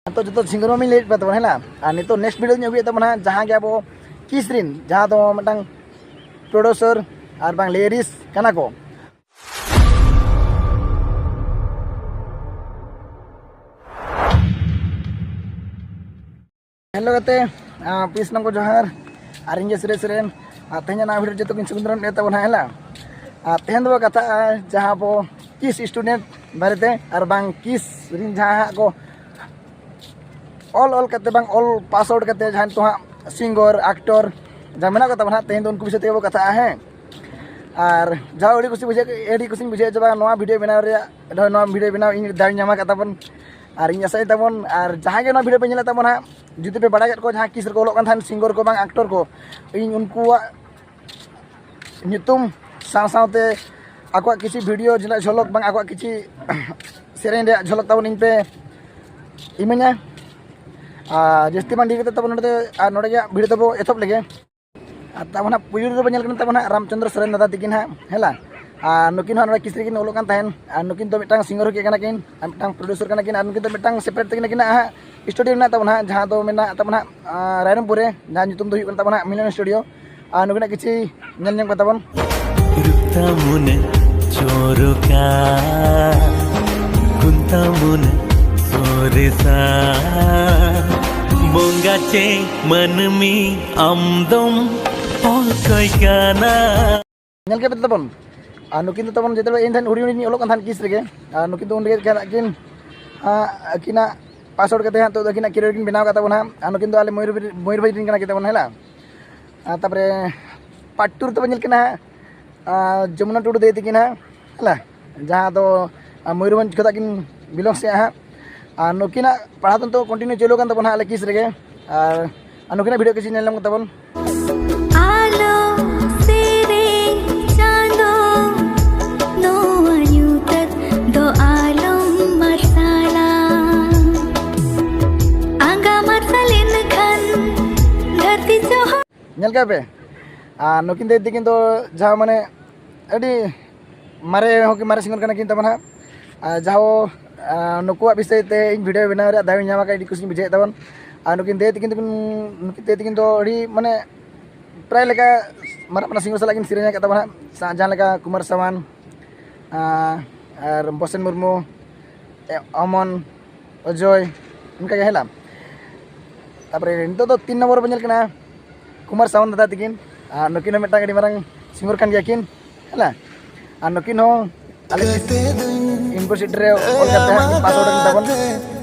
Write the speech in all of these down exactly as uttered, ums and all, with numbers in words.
ᱱᱤᱛᱚᱜ ᱡᱚᱛᱚ ᱥᱤᱝᱜᱟᱨ ᱢᱟᱢᱤᱧ ᱞᱟᱹᱭᱮᱫ ᱯᱮ ᱛᱟᱵᱚᱱ, ᱦᱮᱸ ᱞᱟ? ᱟᱨ ᱱᱤᱛᱚᱜ ᱱᱮᱠᱥᱴ ᱵᱷᱤᱰᱤᱭᱳ ᱫᱚᱧ ᱟᱹᱜᱩᱭᱮᱫ ᱛᱟᱵᱚᱱᱟ, ᱡᱟᱦᱟᱸ ᱜᱮ ᱟᱵᱚ ᱠᱤᱥ ᱨᱤᱱ, ᱡᱟᱦᱟᱸ ᱫᱚ ᱢᱤᱫᱴᱟᱝ ᱯᱨᱚᱰᱩᱥᱟᱨ ᱟᱨ ᱵᱟᱝ ᱞᱤᱨᱤᱥ ᱠᱟᱱᱟ ᱠᱚ᱾ ᱦᱮᱞᱳ ᱜᱟᱛᱮ, ᱯᱤᱥ ᱱᱚᱢᱵᱚᱨ ᱡᱚᱦᱟᱨ᱾ ᱟᱨ ᱤᱧ ᱜᱮ ᱥᱩᱨᱮᱥ ᱥᱚᱨᱮᱱ᱾ ᱟᱨ ᱛᱮᱦᱮᱧᱟᱜ ᱱᱚᱣᱟ ᱵᱷᱤᱰᱤᱭᱳ ᱡᱚᱛᱚ ᱠᱤᱱ ᱥᱩᱵᱤᱫᱷᱟ ᱛᱟᱵᱚᱱᱟ, ᱦᱮᱸ ᱞᱟ? ᱟᱨ ᱛᱮᱦᱮᱧ ᱫᱚᱵᱚ ᱠᱟᱛᱷᱟᱜᱼᱟ ᱡᱟᱦᱟᱸ ᱟᱵᱚ ᱠᱤᱥ ᱥᱴᱩᱰᱮᱱᱴ ᱵᱟᱨᱮᱛᱮ, ᱟᱨ ᱵᱟᱝ ᱠᱤᱥ ᱨᱤᱱ ᱡᱟᱦᱟᱸ ᱦᱟᱸᱜ ᱠᱚ ᱚᱞ ᱚᱞ ᱠᱟᱛᱮ ᱵᱟᱝ ᱚᱞ ᱯᱟᱥ ᱟᱣᱩᱴ ᱠᱟᱛᱮ ᱡᱟᱦᱟᱸᱭ ᱱᱤᱛᱚᱜ ᱦᱟᱸᱜ ᱥᱤᱝᱜᱟᱨ, ᱟᱠᱴᱚᱨ ᱡᱟᱦᱟᱸ ᱢᱮᱱᱟᱜ ᱠᱚ ᱛᱟᱵᱚᱱᱟ ᱦᱟᱸᱜ, ᱛᱮᱦᱮᱧ ᱫᱚ ᱩᱱᱠᱩ ᱵᱤᱥᱚᱭ ᱛᱮᱜᱮ ᱵᱚ ᱠᱟᱛᱷᱟᱜᱼᱟ, ᱦᱮᱸ᱾ ᱟᱨ ᱡᱟᱦᱟᱸ ᱟᱹᱰᱤ ᱠᱩᱥᱤ ᱵᱩᱡᱷᱟᱹᱜ, ᱟᱹᱰᱤ ᱠᱩᱥᱤᱧ ᱵᱩᱡᱷᱟᱹᱣᱟ ᱡᱮ ᱵᱟᱝ ᱱᱚᱣᱟ ᱵᱷᱤᱰᱤᱭᱳ ᱵᱮᱱᱟᱣ ᱨᱮᱭᱟᱜ, ᱱᱚᱣᱟ ᱵᱷᱤᱰᱤᱭᱳ ᱵᱮᱱᱟᱣ ᱤᱧ ᱫᱟᱣ ᱤᱧ ᱧᱟᱢ ᱟᱠᱟᱫ ᱛᱟᱵᱚᱱ᱾ ᱟᱨ ᱤᱧ ᱟᱥᱟᱭ ᱛᱟᱵᱚᱱ, ᱟᱨ ᱡᱟᱦᱟᱸᱭ ᱜᱮ ᱱᱚᱣᱟ ᱵᱷᱤᱰᱤᱭᱳ ᱯᱮ ᱧᱮᱞᱮᱫ ᱛᱟᱵᱚᱱ ᱦᱟᱸᱜ, ᱡᱩᱫᱤ ᱯᱮ ᱵᱟᱲᱟᱭ ᱠᱟᱫ ᱠᱚᱣᱟ ᱡᱟᱦᱟᱸ ᱠᱤᱥ ᱨᱮᱠᱚ ᱚᱞᱚᱜ ᱠᱟᱱ ᱛᱟᱦᱮᱸᱫ, ᱥᱤᱝᱜᱟᱨ ᱠᱚ ᱵᱟᱝ ᱟᱠᱴᱚᱨ ᱠᱚ, ᱤᱧ ᱩᱱᱠᱩᱣᱟᱜ ᱧᱩᱛᱩᱢ ᱥᱟᱶ ᱥᱟᱶᱛᱮ ᱟᱠᱚᱣᱟᱜ ᱠᱤᱪᱷᱩ ᱵᱷᱤᱰᱤᱭᱳ ᱨᱮᱱᱟᱜ ᱡᱷᱚᱞᱚᱠ ᱵᱟᱝ ᱟᱠᱚᱣᱟᱜ ᱠᱤᱪᱷᱩ ᱥᱮᱨᱮᱧ ᱨᱮᱭᱟᱜ ᱡᱷᱚᱞᱚᱠ ᱛᱟᱵᱚᱱ ᱤᱧ ᱯᱮ ᱤᱢᱟᱹᱧᱟ᱾ ᱟᱨ ᱡᱟᱹᱥᱛᱤ ᱵᱟᱝ ᱰᱷᱮᱨ ᱠᱟᱛᱮ ᱛᱟᱵᱚᱱ ᱱᱚᱰᱮ, ᱟᱨ ᱱᱚᱰᱮ ᱜᱮ ᱦᱟᱸᱜ ᱵᱷᱤᱰᱤᱭᱳ ᱫᱚᱵᱚ ᱮᱛᱚᱦᱚᱵ ᱞᱮᱜᱮ᱾ ᱟᱨ ᱛᱟᱵᱚᱱ ᱦᱟᱸᱜ ᱯᱩᱭᱞᱩ ᱨᱮᱫᱚ ᱵᱚᱱ ᱧᱮᱞ ᱠᱟᱱᱟ ᱛᱟᱵᱚᱱ ᱦᱟᱸᱜ ᱨᱟᱢᱪᱚᱸᱫᱽᱨᱚ ᱥᱚᱨᱮᱱ ᱫᱟᱫᱟ ᱛᱤᱠᱤᱱ ᱦᱟᱸᱜ, ᱦᱮᱸ ᱞᱟ? ᱟᱨ ᱱᱩᱠᱤᱱ ᱦᱚᱸ ᱱᱚᱰᱮ ᱠᱤᱥ ᱨᱮᱠᱤᱱ ᱚᱞᱚᱜ ᱠᱟᱱ ᱛᱟᱦᱮᱸᱱ᱾ ᱟᱨ ᱱᱩᱠᱤᱱ ᱫᱚ ᱢᱤᱫᱴᱟᱝ ᱥᱤᱝᱜᱟᱨ ᱦᱚᱸ ᱠᱟᱱᱟ ᱠᱤᱱ ᱟᱨ ᱢᱤᱫᱴᱟᱝ ᱯᱨᱚᱰᱩᱥᱟᱨ ᱠᱟᱱᱟ ᱠᱤᱱ᱾ ᱟᱨ ᱱᱩᱠᱤᱱ ᱫᱚ ᱢᱤᱫᱴᱟᱝ ᱥᱮᱯᱟᱨᱮᱴ ᱛᱟᱹᱠᱤᱱ ᱟᱹᱠᱤᱱᱟᱜ ᱦᱟᱸᱜ ᱥᱴᱩᱰᱤᱭᱳ ᱢᱮᱱᱟᱜ ᱛᱟᱵᱚᱱᱟ ᱦᱟᱸᱜ, ᱡᱟᱦᱟᱸ ᱫᱚ ᱢᱮᱱᱟᱜ ᱛᱟᱵᱚᱱᱟ ᱦᱟᱸᱜ, ᱟᱸ, ᱨᱟᱭᱨᱚᱝᱯᱩᱨ ᱨᱮ, ᱡᱟᱦᱟᱸ ᱧᱩᱛᱩᱢ ᱫᱚ ᱦᱩᱭᱩᱜ ᱠᱟᱱ ᱛᱟᱵᱚᱱᱟ ᱦᱟᱸᱜ ᱢᱤᱞᱚᱱ ᱥᱴᱩᱰᱤᱭᱳ᱾ ᱟᱨ ᱱᱩᱠᱤᱱᱟᱜ ᱠᱤᱪᱷᱤ ᱧᱮᱞ ᱧᱚᱜ ᱠᱟᱛᱟ ᱵᱚᱱ᱾ ᱨᱩᱯ ᱛᱟᱢ ᱩᱱᱟᱹᱜ ᱪᱚᱨᱚᱠᱟ, ᱜᱩᱱ ᱛᱟᱢ ᱩᱱᱟᱹᱜ ᱥᱚᱨᱮᱥᱟ, ᱵᱚᱸᱜᱟ ᱪᱮ ᱢᱟᱹᱱᱢᱤ ᱟᱢ ᱫᱚᱢ ᱚᱠᱚᱭ ᱠᱟᱱᱟ? ᱧᱮᱞ ᱠᱮᱫ ᱯᱮ ᱛᱟᱵᱚᱱ᱾ ᱟᱨ ᱱᱩᱠᱤᱱ ᱫᱚ ᱛᱟᱵᱚᱱ ᱡᱮᱛᱮ ᱤᱧ ᱴᱷᱮᱱ ᱦᱩᱰᱤᱧ ᱦᱩᱰᱤᱧ ᱚᱞᱚᱜ ᱠᱟᱱ ᱛᱟᱦᱮᱸᱫ ᱠᱤᱥ ᱨᱮᱜᱮ᱾ ᱟᱨ ᱱᱩᱠᱤᱱ ᱫᱚ ᱩᱱ ᱨᱮᱜᱮ ᱟᱹᱠᱤᱱ, ᱟᱸ, ᱟᱹᱠᱤᱱᱟᱜ ᱯᱟᱥ ᱟᱣᱩᱴ ᱠᱟᱛᱮ ᱦᱟᱸᱜ ᱱᱤᱛᱚᱜ ᱫᱚ ᱟᱹᱠᱤᱱᱟᱜ ᱠᱮᱨᱤᱭᱟᱨ ᱠᱤᱱ ᱵᱮᱱᱟᱣ ᱠᱟᱫ ᱛᱟᱵᱚᱱᱟ ᱦᱟᱸᱜ᱾ ᱟᱨ ᱱᱩᱠᱤᱱ ᱫᱚ ᱟᱞᱮ ᱢᱚᱭᱩᱨᱵᱷᱚᱸᱡᱽ, ᱢᱚᱭᱩᱨᱵᱷᱚᱸᱡᱽ ᱨᱮᱱ ᱠᱟᱱᱟ ᱠᱤᱱ ᱛᱟᱵᱚᱱ, ᱦᱮᱸ ᱞᱟ? ᱟᱨ ᱛᱟᱯᱚᱨᱮ ᱯᱟᱴ ᱴᱩ ᱨᱮ ᱛᱟᱵᱚᱱ ᱧᱮᱞ ᱠᱤᱱᱟ ᱦᱟᱸᱜ, ᱟᱨ ᱡᱚᱢᱩᱱᱟ ᱴᱩᱰᱩ ᱫᱟᱹᱭ ᱛᱟᱹᱠᱤᱱ ᱦᱟᱸᱜ, ᱦᱮᱸ ᱞᱟ? ᱡᱟᱦᱟᱸ ᱫᱚ, ᱟᱨ, ᱢᱚᱭᱩᱨᱵᱷᱚᱸᱡᱽ ᱠᱷᱚᱱᱟᱜ ᱠᱤᱱ ᱵᱤᱞᱚᱝ ᱮᱫᱼᱟ ᱦᱟᱸᱜ᱾ ᱟᱨ ᱱᱩᱠᱤᱱᱟᱜ ᱯᱟᱲᱦᱟᱣ ᱫᱚ ᱱᱤᱛᱚᱜ ᱠᱚᱱᱴᱤᱱᱤᱭᱩ ᱪᱟᱹᱞᱩ ᱠᱟᱱ ᱛᱟᱵᱚᱱᱟ ᱦᱟᱸᱜ ᱟᱞᱮ ᱠᱤᱥ ᱨᱮᱜᱮ᱾ ᱟᱨ, ᱟᱨ ᱱᱩᱠᱤᱱᱟᱜ ᱵᱷᱤᱰᱤᱭᱳ ᱠᱤᱪᱷᱩ ᱧᱮᱞ ᱧᱟᱢ ᱛᱟᱵᱚᱱ᱾ ᱟᱞᱚᱢ ᱥᱮᱨᱮᱧ ᱪᱟᱸᱫᱚ, ᱱᱚᱣᱟ ᱧᱩᱛᱟᱹᱛ ᱫᱚ ᱟᱞᱚᱢ ᱢᱟᱨᱥᱟᱞᱟ᱾ ᱟᱸᱜᱟ ᱢᱟᱨᱥᱟᱞ ᱮᱱᱠᱷᱟᱱ ᱫᱷᱟᱹᱨᱛᱤ ᱡᱚᱦᱚᱜ᱾ ᱧᱮᱞ ᱠᱮᱫ ᱯᱮ? ᱟᱨ ᱱᱩᱠᱤᱱ ᱫᱚ ᱛᱤᱠᱤᱱ ᱫᱚ ᱡᱟᱦᱟᱸ ᱢᱟᱱᱮ ᱟᱹᱰᱤ ᱢᱟᱨᱮ ᱦᱚᱸ ᱠᱤᱱ ᱢᱟᱨᱮ ᱥᱤᱝᱜᱟᱨ ᱠᱟᱱᱟ ᱠᱤᱱ ᱛᱟᱵᱚᱱ ᱦᱟᱸᱜ᱾ ᱟᱨ ᱡᱟᱦᱟᱸ ᱟᱨ ᱱᱩᱠᱩᱣᱟᱜ ᱵᱤᱥᱚᱭ ᱛᱮ ᱤᱧ ᱵᱷᱤᱰᱤᱭᱳ ᱵᱮᱱᱟᱣ ᱨᱮᱭᱟᱜ ᱫᱟᱣ ᱤᱧ ᱧᱟᱢ ᱟᱠᱟᱫ, ᱟᱹᱰᱤ ᱠᱩᱥᱤᱧ ᱵᱩᱡᱷᱟᱹᱣᱮᱫ ᱛᱟᱵᱚᱱ᱾ ᱟᱨ ᱱᱩᱠᱤᱱ ᱫᱟᱹᱭ ᱛᱟᱹᱠᱤᱱ ᱫᱚᱠᱤᱱ, ᱱᱩᱠᱤᱱ ᱫᱟᱹᱭ ᱛᱟᱹᱠᱤᱱ ᱫᱚ ᱟᱹᱰᱤ, ᱢᱟᱱᱮ, ᱯᱨᱟᱭ ᱞᱮᱠᱟ ᱢᱟᱨᱟᱝ ᱢᱟᱨᱟᱝ ᱥᱤᱝᱜᱟᱨ ᱥᱟᱞᱟᱜ ᱠᱤᱱ ᱥᱮᱨᱮᱧ ᱟᱠᱟᱫ ᱛᱟᱵᱚᱱᱟ ᱦᱟᱸᱜ, ᱥᱟ-, ᱡᱟᱦᱟᱸ ᱞᱮᱠᱟ ᱠᱩᱢᱟᱨ ᱥᱟᱣᱟᱱ, ᱟᱨ, ᱟᱨ ᱵᱚᱥᱮᱱ ᱢᱩᱨᱢᱩ, ᱮ, ᱚᱢᱚᱱ, ᱚᱡᱚᱭ, ᱚᱱᱠᱟ ᱜᱮ ᱦᱮᱸ ᱞᱟᱝ᱾ ᱛᱟᱨᱯᱚᱨᱮ ᱱᱤᱛᱚᱜ ᱫᱚ ᱛᱤᱱ ᱱᱚᱢᱵᱚᱨ ᱵᱚᱱ ᱧᱮᱞ ᱠᱟᱱᱟ ᱠᱩᱢᱟᱨ ᱥᱟᱣᱟᱱ ᱫᱟᱫᱟ ᱛᱟᱹᱠᱤᱱ, ᱟᱨ ᱱᱩᱠᱤᱱ ᱦᱚᱸ ᱢᱤᱫᱴᱟᱝ ᱟᱹᱰᱤ ᱢᱟᱨᱟᱝ ᱥᱤᱝᱜᱟᱨ ᱠᱟᱱ ᱜᱮᱭᱟ ᱠᱤᱱ, ᱦᱮᱸ ᱞᱟᱝ᱾ ᱟᱨ ᱱᱩᱠᱤᱱ ᱦᱚᱸ ᱟᱞᱮ ᱤᱭᱩᱱᱤᱵᱷᱟᱨᱥᱤᱴᱤ ᱨᱮ ᱚᱞ ᱠᱟᱛᱮ ᱦᱟᱸᱜ ᱠᱤᱱ ᱯᱟᱥ ᱟᱣᱩᱴ ᱟᱠᱟᱱ ᱛᱟᱵᱚᱱ᱾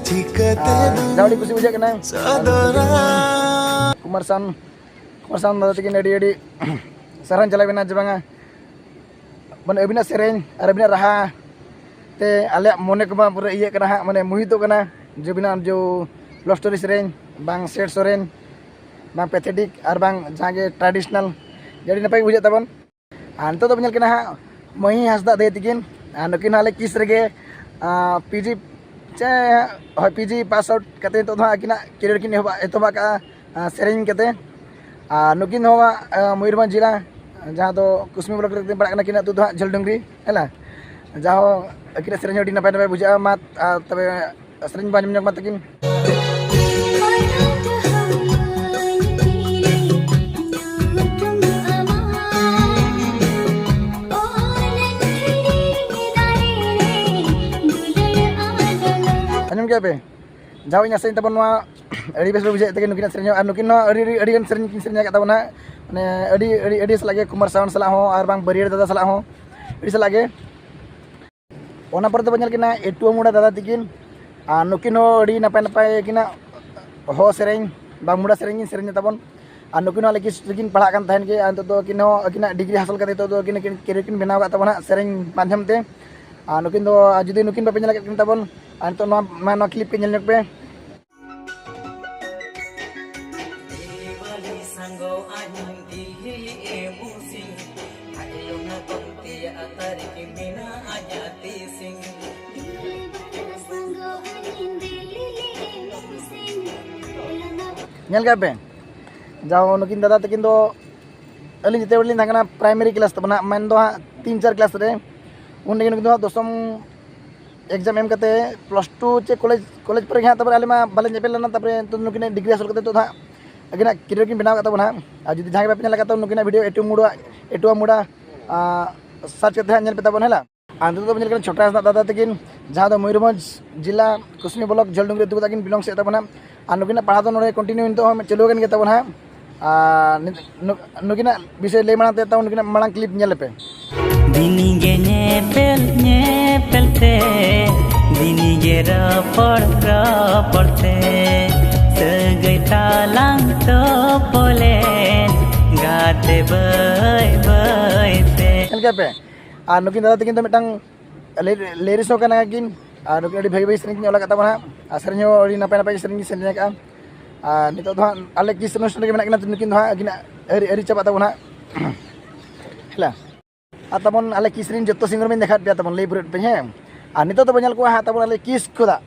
ᱟᱨ ᱡᱟ ᱟᱹᱰᱤ ᱠᱩᱥᱤ ᱵᱩᱡᱷᱟᱹᱜ ᱠᱟᱱᱟ᱾ ᱠᱩᱢᱟᱨ ᱥᱟᱣᱟᱱ, ᱠᱩᱢᱟᱨ ᱥᱟᱣᱟᱱ ᱫᱟᱫᱟ ᱛᱟᱹᱠᱤᱱ ᱟᱹᱰᱤ ᱟᱹᱰᱤ ᱥᱟᱨᱦᱟᱣ ᱪᱟᱞᱟᱣ ᱵᱮᱱᱟ ᱡᱮ ᱵᱟᱝᱟ, ᱢᱟᱱᱮ, ᱟᱹᱵᱤᱱᱟᱜ ᱥᱮᱨᱮᱧ ᱟᱨ ᱟᱹᱵᱤᱱᱟᱜ ᱨᱟᱦᱟ ᱛᱮ ᱟᱞᱮᱭᱟᱜ ᱢᱚᱱᱮ ᱠᱚᱢᱟ ᱯᱩᱨᱟᱹ ᱤᱭᱟᱹᱜ ᱠᱟᱱᱟ ᱦᱟᱸᱜ, ᱢᱟᱱᱮ, ᱢᱳᱦᱤᱛᱚᱜ ᱠᱟᱱᱟ᱾ ᱡᱮ ᱟᱹᱵᱤᱱᱟᱜ ᱡᱮ ᱞᱚᱵᱷ ᱥᱴᱳᱨᱤ ᱥᱮᱨᱮᱧ, ᱵᱟᱝ ᱥᱮᱰ ᱥᱮᱨᱮᱧ, ᱵᱟᱝ ᱯᱮᱛᱷᱮᱴᱤᱠ, ᱟᱨ ᱵᱟᱝ ᱡᱟᱦᱟᱸ ᱜᱮ ᱴᱨᱟᱰᱤᱥᱚᱱᱟᱞ, ᱡᱮ ᱟᱹᱰᱤ ᱱᱟᱯᱟᱭ ᱜᱮ ᱵᱩᱡᱷᱟᱹᱜ ᱛᱟᱵᱚᱱ᱾ ᱟᱨ ᱱᱤᱛᱚᱜ ᱫᱚᱵᱚᱱ ᱧᱮᱞ ᱠᱟᱱᱟ ᱦᱟᱸᱜ ᱢᱟᱹᱦᱤ ᱦᱟᱸᱥᱫᱟ ᱫᱟᱹᱭ ᱛᱟᱹᱠᱤᱱ, ᱟᱨ ᱱᱩᱠᱤᱱ ᱦᱚᱸ ᱟᱞᱮ ᱠᱤᱥ ᱨᱮᱜᱮ, ᱟᱸ, ᱯᱤ ᱡᱤ ᱪᱮ, ᱦᱳᱭ, ᱯᱤ ᱡᱤ ᱯᱟᱥ ᱟᱣᱩᱴ ᱠᱟᱛᱮ ᱱᱤᱛᱚᱜ ᱫᱚ ᱦᱟᱸᱜ ᱟᱹᱠᱤᱱᱟᱜ ᱠᱮᱨᱤᱭᱟᱨ ᱠᱤᱱ ᱮᱦᱚᱵ, ᱮᱛᱚᱦᱚᱵ ᱟᱠᱟᱫᱼᱟ, ᱟᱸ, ᱥᱮᱨᱮᱧ ᱠᱟᱛᱮ᱾ ᱟᱨ ᱱᱩᱠᱤᱱ ᱦᱚᱸ, ᱟᱸ, ᱢᱚᱭᱩᱨᱵᱷᱚᱸᱡᱽ ᱡᱮᱞᱟ, ᱡᱟᱦᱟᱸ ᱫᱚ ᱠᱩᱥᱢᱤ ᱵᱞᱚᱠ ᱨᱮ ᱯᱟᱲᱟᱜ ᱠᱟᱱᱟ ᱠᱤᱱ, ᱟᱹᱛᱩ ᱫᱚ ᱦᱟᱸᱜ ᱡᱷᱟᱹᱞᱰᱩᱝᱨᱤ, ᱦᱮᱸ ᱞᱟ᱾ ᱡᱟᱦᱳ, ᱟᱹᱠᱤᱱᱟᱜ ᱥᱮᱨᱮᱧ ᱦᱚᱸ ᱟᱹᱰᱤ ᱱᱟᱯᱟᱭ ᱱᱟᱯᱟᱭ ᱵᱩᱡᱷᱟᱹᱜᱼᱟ᱾ ᱢᱟ, ᱟᱨ ᱛᱚᱵᱮ ᱥᱮᱨᱮᱧ ᱵᱚᱱ ᱟᱸᱡᱚᱢ ᱧᱚᱜ ᱢᱟ ᱛᱟᱹᱠᱤᱱ᱾ ᱟᱸᱡᱚᱢ ᱠᱮᱫᱟ ᱯᱮ? ᱡᱟᱦᱳ, ᱤᱧ ᱟᱥᱟᱭᱟᱹᱧ ᱛᱟᱵᱚᱱ ᱱᱚᱣᱟ ᱟᱹᱰᱤ ᱵᱮᱥ ᱯᱮ ᱵᱩᱡᱷᱟᱹᱣᱮᱫ ᱛᱟᱹᱠᱤᱱ ᱱᱩᱠᱤᱱᱟᱜ ᱥᱮᱨᱮᱧ ᱦᱚᱸ, ᱟᱨ ᱱᱩᱠᱤᱱ ᱦᱚᱸ ᱟᱹᱰᱤ, ᱟᱹᱰᱤ, ᱟᱹᱰᱤ ᱜᱟᱱ ᱥᱮᱨᱮᱧ ᱠᱤᱱ ᱥᱮᱨᱮᱧ ᱟᱠᱟᱫ ᱛᱟᱵᱚᱱᱟ᱾ ᱢᱟᱱᱮ, ᱟᱹᱰᱤ, ᱟᱹᱰᱤ, ᱟᱹᱰᱤ ᱥᱟᱞᱟᱜ ᱜᱮ ᱠᱩᱢᱟᱨ ᱥᱟᱣᱟᱱ ᱥᱟᱞᱟᱜ ᱦᱚᱸ, ᱟᱨ ᱵᱟᱝ ᱵᱟᱹᱨᱭᱟᱹᱲ ᱫᱟᱫᱟ ᱥᱟᱞᱟᱜ ᱦᱚᱸ, ᱟᱹᱰᱤ ᱥᱟᱞᱟᱜ ᱜᱮ᱾ ᱚᱱᱟ ᱯᱚᱨᱮ ᱫᱚᱵᱚᱱ ᱧᱮᱞ ᱠᱤᱱᱟ ᱮᱴᱩᱣᱟᱹ ᱢᱩᱸᱰᱟ ᱫᱟᱫᱟ ᱛᱟᱹᱠᱤᱱ, ᱟᱨ ᱱᱩᱠᱤᱱ ᱦᱚᱸ ᱟᱹᱰᱤ ᱱᱟᱯᱟᱭ ᱱᱟᱯᱟᱭ ᱟᱹᱠᱤᱱᱟᱜ ᱦᱚ ᱥᱮᱨᱮᱧ, ᱵᱟᱝ ᱢᱩᱸᱰᱟ ᱥᱮᱨᱮᱧ ᱠᱤᱱ ᱥᱮᱨᱮᱧᱟ ᱛᱟᱵᱚᱱ᱾ ᱟᱨ ᱱᱩᱠᱤᱱ ᱦᱚᱸ ᱟᱞᱮ ᱠᱤᱥ ᱨᱮᱠᱤᱱ ᱯᱟᱲᱦᱟᱜ ᱠᱟᱱ ᱛᱟᱦᱮᱱ ᱜᱮ, ᱟᱨ ᱱᱤᱛᱚᱜ ᱫᱚ ᱟᱹᱠᱤᱱ ᱦᱚᱸ ᱟᱹᱠᱤᱱᱟᱜ ᱰᱤᱜᱽᱨᱤ ᱦᱟᱥᱚᱞ ᱠᱟᱛᱮ ᱱᱤᱛᱚᱜ ᱫᱚ ᱟᱹᱠᱤᱱ, ᱟᱹᱠᱤᱱ ᱠᱮᱨᱤᱭᱟᱨ ᱠᱤᱱ ᱵᱮᱱᱟᱣ ᱟᱠᱟᱫ ᱛᱟᱵᱚᱱᱟ ᱦᱟᱸᱜ ᱥᱮᱨᱮᱧ ᱢᱟᱫᱽᱫᱷᱚᱢ ᱛᱮ᱾ ᱟᱨ ᱱᱩᱠᱤᱱ ᱫᱚ, ᱟᱨ ᱡᱩᱫᱤ ᱱᱩᱠᱤᱱ ᱵᱟᱯᱮ ᱧᱮᱞ ᱟᱠᱟᱫ ᱠᱤᱱ ᱛᱟᱵᱚᱱ, ᱟᱨ ᱱᱤᱛᱚᱜ ᱱᱚᱣᱟ, ᱢᱟ ᱱᱚᱣᱟ ᱠᱞᱤᱯ ᱯᱮ ᱧᱮᱞ ᱧᱚᱜ ᱯᱮ᱾ ᱧᱮᱞ ᱠᱟᱜ ᱯᱮ, ᱡᱟᱣ ᱱᱩᱠᱤᱱ ᱫᱟᱫᱟ ᱛᱟᱹᱠᱤᱱ ᱫᱚ ᱟᱹᱞᱤᱧ ᱡᱮᱛᱮ ᱦᱚᱲ ᱞᱤᱧ ᱛᱟᱦᱮᱸ ᱠᱟᱱᱟ ᱯᱨᱟᱭᱢᱟᱨᱤ ᱠᱞᱟᱥ ᱛᱟᱵᱚᱱᱟ, ᱢᱮᱱ ᱫᱚ ᱦᱟᱸᱜ ᱛᱤᱱ ᱪᱟᱨ ᱠᱞᱟᱥ ᱨᱮ, ᱩᱱ ᱨᱮᱜᱮ ᱱᱩᱠᱤᱱ ᱫᱚ ᱦᱟᱸᱜ ᱫᱚᱥᱚᱢ exam ᱮᱢ ᱠᱟᱛᱮ plus two ᱪᱮ college, college ᱯᱚᱨᱮ ᱜᱮ ᱦᱟᱸᱜ ᱛᱟᱨᱯᱚᱨᱮ ᱟᱞᱮ ᱢᱟ ᱵᱟᱞᱮ ᱧᱮᱯᱮᱞ ᱞᱮᱱᱟ᱾ ᱛᱟᱨᱯᱚᱨᱮ ᱱᱤᱛᱚᱜ ᱱᱩᱠᱤᱱᱟᱜ degree ᱦᱟᱥᱚᱞ ᱠᱟᱛᱮ ᱱᱤᱛᱚᱜ ᱫᱚ ᱦᱟᱸᱜ ᱟᱹᱠᱤᱱᱟᱜ career ᱠᱤᱱ ᱵᱮᱱᱟᱣ ᱠᱟᱫ ᱛᱟᱵᱚᱱᱟ ᱦᱟᱸᱜ᱾ ᱟᱨ ᱡᱩᱫᱤ ᱡᱟᱦᱟᱸᱭ ᱜᱮ ᱵᱟᱯᱮ ᱧᱮᱞ ᱟᱠᱟᱫ ᱛᱟᱵᱚᱱᱟ ᱱᱩᱠᱤᱱᱟᱜ video ᱮᱴᱩ ᱢᱩᱰᱟ, ᱮᱴᱩᱣᱟ ᱢᱩᱰᱟ, ᱟᱨ search ᱠᱟᱛᱮ ᱦᱟᱸᱜ ᱧᱮᱞ ᱯᱮ ᱛᱟᱵᱚᱱ ᱦᱮᱞᱟ᱾ ᱟᱨ ᱱᱤᱛᱚᱜ ᱫᱚ ᱵᱚᱱ ᱧᱮᱞ ᱠᱟᱱᱟ ᱪᱷᱳᱴᱟ ᱦᱟᱸᱥᱫᱟ ᱫᱟᱫᱟ ᱛᱟᱹᱠᱤᱱ, ᱡᱟᱦᱟᱸ ᱫᱚ ᱢᱚᱭᱩᱨᱵᱷᱚᱸᱡᱽ ᱡᱮᱞᱟ ᱠᱩᱥᱢᱤ block ᱡᱷᱟᱞᱰᱩᱝᱨᱤ ᱟᱹᱛᱩ ᱠᱟᱛᱮ ᱠᱤᱱ belong ᱮᱫ ᱛᱟᱵᱚᱱᱟ᱾ ᱟᱨ ᱱᱩᱠᱤᱱᱟᱜ ᱯᱟᱲᱦᱟᱣ ᱫᱚ ᱱᱚᱰᱮ continue ᱱᱤᱛᱚᱜ ᱦᱚᱸ ᱪᱟᱹᱞᱩ ᱟᱠᱟᱱ ᱜᱮ ᱛᱟᱵᱚᱱᱟ ᱦᱟᱸᱜ᱾ ᱟᱨ ᱱᱤᱛ-, ᱱᱩ-, ᱱᱩᱠᱤᱱᱟᱜ ᱵᱤᱥᱚᱭ ᱞᱟᱹᱭ ᱢᱟᱲᱟᱝ ᱛᱮ ᱛᱟᱵᱚᱱ ᱱᱩᱠᱤᱱᱟᱜ ᱢᱟᱲᱟᱝ clip ᱧᱮᱞ ᱯᱮ᱾ ᱫᱤᱱᱤ ᱜᱮ ᱧᱮᱯᱮᱞ ᱧᱮᱯᱮᱞ ᱛᱮ, ᱫᱤᱱᱤ ᱜᱮ ᱨᱚᱯᱚᱲ ᱨᱚᱯᱚᱲ ᱛᱮ, ᱥᱟᱹᱜᱟᱹᱭ ᱛᱟᱞᱟᱝ ᱛᱚᱯᱚᱞᱮᱱ ᱜᱟᱛᱮ ᱵᱟᱹᱭ ᱵᱟᱹᱭ ᱛᱮ᱾ ᱧᱮᱞ ᱠᱮᱫ ᱯᱮ? ᱟᱨ ᱱᱩᱠᱤᱱ ᱫᱟᱫᱟ ᱛᱟᱹᱠᱤᱱ ᱫᱚ ᱢᱤᱫᱴᱟᱝ ᱞᱮ-, lyrics ᱦᱚᱸ ᱠᱟᱱᱟ ᱠᱤᱱ᱾ ᱟᱨ ᱱᱩᱠᱤᱱ ᱟᱹᱰᱤ ᱵᱷᱟᱹᱜᱤ ᱵᱷᱟᱹᱜᱤ ᱥᱮᱨᱮᱧ ᱠᱤᱱ ᱚᱞ ᱟᱠᱟᱫ ᱛᱟᱵᱚᱱᱟ ᱦᱟᱸᱜ᱾ ᱟᱨ ᱥᱮᱨᱮᱧ ᱦᱚᱸ ᱟᱹᱰᱤ ᱱᱟᱯᱟᱭ ᱱᱟᱯᱟᱭ ᱥᱮᱨᱮᱧ ᱠᱤᱱ ᱥᱮᱨᱮᱧ ᱟᱠᱟᱫᱼᱟ᱾ ᱟᱨ ᱱᱤᱛᱚᱜ ᱫᱚ ᱦᱟᱸᱜ ᱟᱞᱮ kiss ᱚᱱᱩᱥᱴᱷᱟᱱ ᱨᱮᱜᱮ ᱢᱮᱱᱟᱜ ᱠᱤᱱᱟ, ᱱᱩᱠᱤᱱ ᱫᱚ ᱦᱟᱸᱜ ᱟᱹᱠᱤᱱᱟᱜ ᱟᱹᱣᱨᱤ, ᱟᱹᱣᱨᱤ ᱪᱟᱵᱟᱜ ᱛᱟᱵᱚᱱᱟ ᱦᱟᱸᱜ᱾ ᱦᱮᱞᱟ᱾ ᱟᱨ ᱛᱟᱵᱚᱱ ᱟᱞᱮ kiss ᱨᱮᱱ ᱡᱚᱛᱚ singer ᱢᱟᱧ ᱫᱮᱠᱷᱟᱣᱟᱫ ᱯᱮᱭᱟ ᱛᱟᱵᱚᱱ, ᱞᱟᱹᱭ ᱯᱩᱨᱟᱹᱣᱮᱫ ᱯᱮ, ᱦᱮᱸ᱾ ᱟᱨ ᱱᱤᱛᱚᱜ ᱫᱚᱵᱚᱱ ᱧᱮᱞ ᱠᱚᱣᱟ ᱦᱟᱸᱜ ᱛᱟᱵᱚᱱ ᱟᱞᱮ kiss ᱠᱚᱫᱟ᱾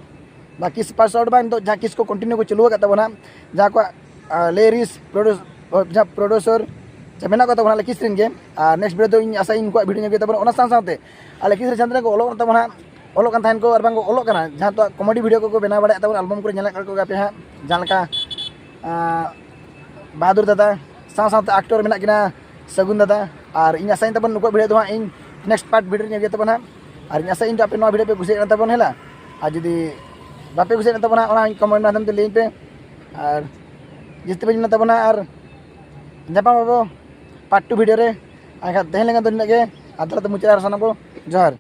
ᱵᱟ kiss pass out ᱵᱟᱝ, ᱱᱤᱛᱚᱜ ᱡᱟᱦᱟᱸ kiss ᱠᱚ continue ᱠᱚ ᱪᱟᱹᱞᱩ ᱟᱠᱟᱫ ᱛᱟᱵᱚᱱᱟ, ᱡᱟᱦᱟᱸ ᱠᱚᱣᱟᱜ, ᱟᱸ, lyrics, produce-, ᱚ, ᱡᱟᱦᱟᱸ producer, ᱡᱟᱦᱟᱸ ᱢᱮᱱᱟᱜ ᱠᱚ ᱛᱟᱵᱚᱱᱟ ᱟᱞᱮ kiss ᱨᱮᱱ ᱜᱮ᱾ ᱟᱨ next video ᱫᱚ ᱤᱧ ᱟᱥᱟᱭᱟᱹᱧ ᱩᱱᱠᱩᱣᱟᱜ video ᱧᱮᱞ ᱦᱩᱭᱩᱜ ᱛᱟᱵᱚᱱᱟ᱾ ᱚᱱᱟ ᱥᱟᱶ ᱥᱟᱶᱛᱮ ᱟᱞᱮ kiss ᱨᱮ ᱡᱟᱦᱟᱸ ᱛᱤᱱᱟᱹᱜ ᱠᱚ ᱚᱞᱚᱜ ᱠᱟᱱ ᱛᱟᱵᱚᱱᱟ, ᱚᱞᱚᱜ ᱠᱟᱱ ᱛᱟᱦᱮᱱ ᱠᱚ ᱟᱨ ᱵᱟᱝ ᱠᱚ ᱚᱞᱚᱜ ᱠᱟᱱᱟ, ᱡᱟᱦᱟᱸ ᱫᱚ comedy video ᱠᱚᱠᱚ ᱵᱮᱱᱟᱣ ᱵᱟᱲᱟᱭᱮᱫ ᱛᱟᱵᱚᱱᱟ, album ᱠᱚᱨᱮ ᱧᱮᱞᱮᱫ ᱠᱚ ᱜᱮᱭᱟ ᱯᱮ ᱦᱟᱸᱜ, ᱡᱟᱦᱟᱸ ᱞᱮᱠᱟ, ᱟᱸ, ᱵᱟᱦᱟᱫᱩᱨ ᱫᱟᱫᱟ, ᱥᱟᱶ ᱥᱟᱶᱛᱮ actor ᱢᱮᱱᱟᱜ ᱠᱤᱱᱟ ᱥᱟᱹᱜᱩᱱ ᱫᱟᱫᱟ᱾ ᱟᱨ ᱤᱧ ᱟᱥᱟᱭᱟᱹᱧ ᱛᱟᱵᱚᱱ ᱱᱩᱠᱩᱣᱟᱜ video ᱫᱚ ᱦᱟᱸᱜ ᱤᱧ next part video ᱨᱮᱧ ᱟᱹᱜᱩᱭᱟ ᱛᱟᱵᱚᱱ ᱦᱟᱸᱜ᱾ ᱟᱨ ᱤᱧ ᱟᱥᱟᱭᱟᱹᱧ ᱫᱚ ᱟᱯᱮ ᱱᱚᱣᱟ video ᱯᱮ ᱠᱩᱥᱤᱭᱟᱜ ᱠᱟᱱ ᱛᱟᱵᱚᱱ ᱦᱮᱞᱟ᱾ ᱟᱨ ᱡᱩᱫᱤ ᱵᱟᱯᱮ ᱠᱩᱥᱤᱭᱟᱜ ᱠᱟᱱ ᱛᱟᱵᱚᱱᱟ, ᱚᱱᱟ ᱦᱚᱸ comment ᱢᱟᱫᱽᱫᱷᱚᱢ ᱛᱮ ᱞᱟᱹᱭᱟᱹᱧ ᱯᱮ᱾ ᱟᱨ ᱡᱟᱹᱥᱛᱤ ᱵᱟᱹᱧ ᱢᱮᱱᱟ ᱛᱟᱵᱚᱱᱟ, ᱟᱨ ᱧᱟᱯᱟᱢ ᱟᱵᱚ part two video ᱨᱮ᱾ ᱮᱱᱠᱷᱟᱱ ᱛᱮᱦᱮᱧ ᱞᱮᱠᱟ ᱫᱚ ᱱᱤᱱᱟᱹᱜ ᱜᱮ᱾ ᱟᱨ ᱛᱟᱦᱚᱞᱮ ᱫᱚ ᱢᱩᱪᱟᱹᱫ ᱟᱨ ᱥᱟᱱᱟᱢ ᱠᱚ ᱡᱚᱦᱟᱨ᱾